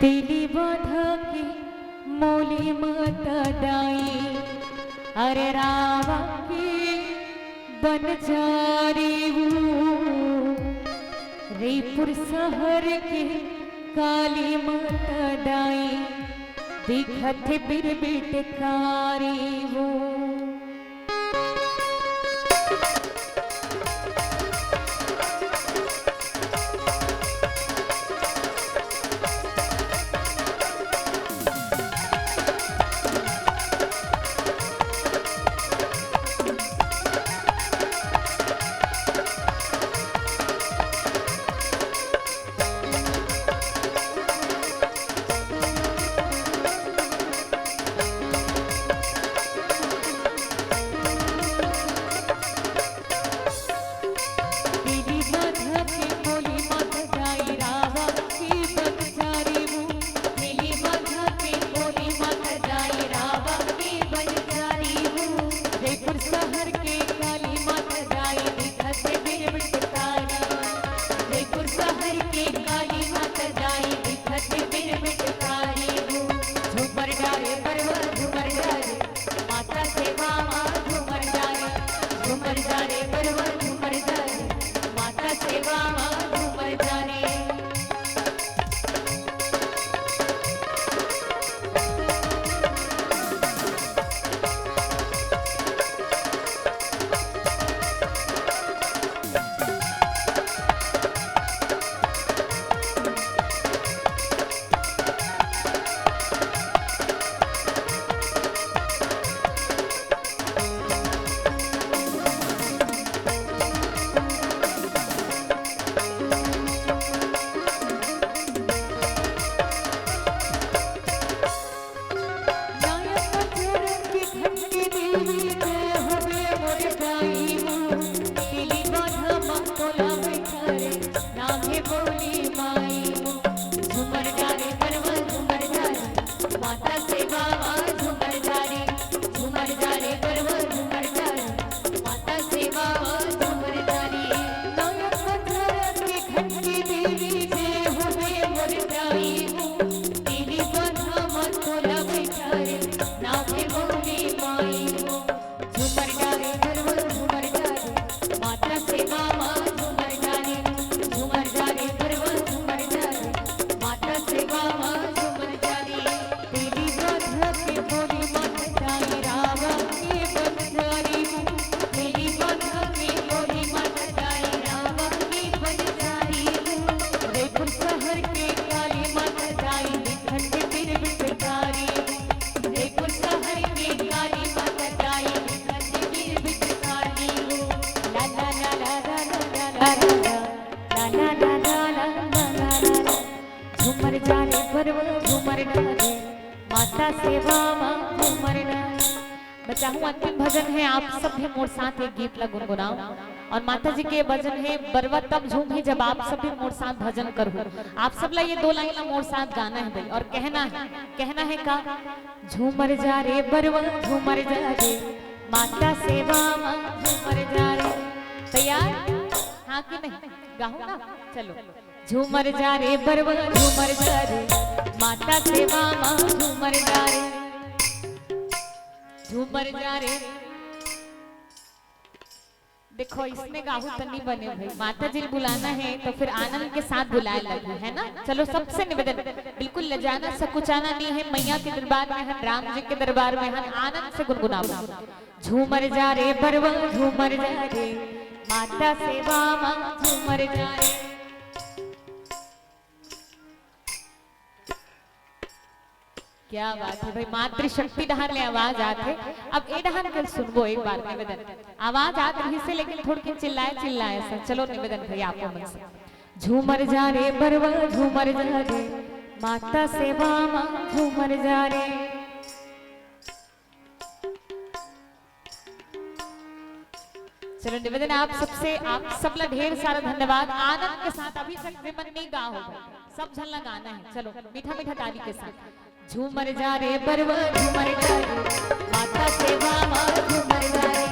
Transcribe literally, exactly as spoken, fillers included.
तेली बांधा के मोली माता दाई, अरे रावा के बनजारी वो। रईपुर शहर के काली माता दाई, दिखत बिरबिटकारी वो। तेली बांधा के मोली माता दाई, रावा के बनजारी वो। तेली बांधा के मोली माता दाई, रावा के बनजारी वो। रईपुर शहर के काली माता दाई, दिखत बिरबिटकारी। रईपुर शहर के काली माता दाई, दिखत बिरबिटकारी वो। झूमर डारे बरवा झूमर डारे, माता सेवा मा झूमर डारे। झूमर डारे बरवा झूमर डारे, माता सेवा मा झूमर डारे। माता सेवा मा झूमर डारे, झूमर डारे, बरवा झूमर डारे, माता सेवा मा झूमर डारे। नौरंग पथरा के खन के देवी जय होवे मोर दाई हो। तेली बांधा मा तोला बैठारे, नाम हे मोरी माई हो। झूमर डारे, बरवा झूमर डारे, माता सेवा मा झूमर डारे। झूमर डारे, बरवा झूमर डारे, माता सेवा मा झूमर डारे। तेली बांधा के मोली माता दाई, रावा के बनजारी वो। तेली बांधा के मोली माता दाई, रावा के बनजारी वो। रईपुर शहर के काली माता दाई, दिखत बिरबिटकारी वो। रईपुर शहर के काली माता दाई, दिखत बिरबिटकारी वो। ला ला ला ला ला ला ला ला ला। ला ला ला ला ला ला ला ला। झूमर डारे बरवा झूमर डारे, माता सेवा मा झूमर डारे। मैं चाहूँ अंतिम भजन हे, आप सब भी मोर साथ ये गीत ला गुनगुनाओ। और माता जी के भजन हे, बरवा तब झूमही जब आप सब भी मोर साथ भजन करहू। आप सब ला ये दो लाइन ला मोर साथ गाना हे भाई, और कहना हे, कहना हे का? झूमर जा रे बरवा झूमर जा रे, माता सेवा मा झूमर जा रे। तैयार? हाँ कि नहीं? गाहू ना? चलो। झूमर जा रे बरवा झूमर जा रे, माता सेवा मा झूमर जा रे। झूमर जा रे। देखो, इसने गाहू तो नहीं बने भाई, माता जी बुलाना हे तो फिर आनंद के साथ बुलाए लगे, है ना? चलो, सबसे निवेदन, बिल्कुल लजाना सकुचाना नहीं हे। मैया के दरबार में हन, राम जी के दरबार में हन, आनंद से गुनगुनाओ। झूमर जा रे बरवा झूमर जा रे, माता सेवा मा झूमर जा रे। क्या बात हे भाई, मातृशक्ति डहार ले आवाज आत हे। अब ए डहार के सुनबो एक बार निवेदन। आवाज आत रहिसे, लेकिन थोड़किन चिल्लाए चिल्लाए सा। चलो निवेदन भाई, आपो मन से। झूमर जा रे बरवा झूमर जा रे, माता सेवा मा झूमर जा रे। चलो निवेदन आप सबसे, आप सबला ढेर सारा धन्यवाद। आनंद के साथ अभी तक जे मन नहीं गा हो भाई, सब झन ला गाना हे। चलो मीठा मीठा ताली के साथ। झूमर जा रे बरवा झूमर जा रे, माता सेवा मा झूमर जा रे।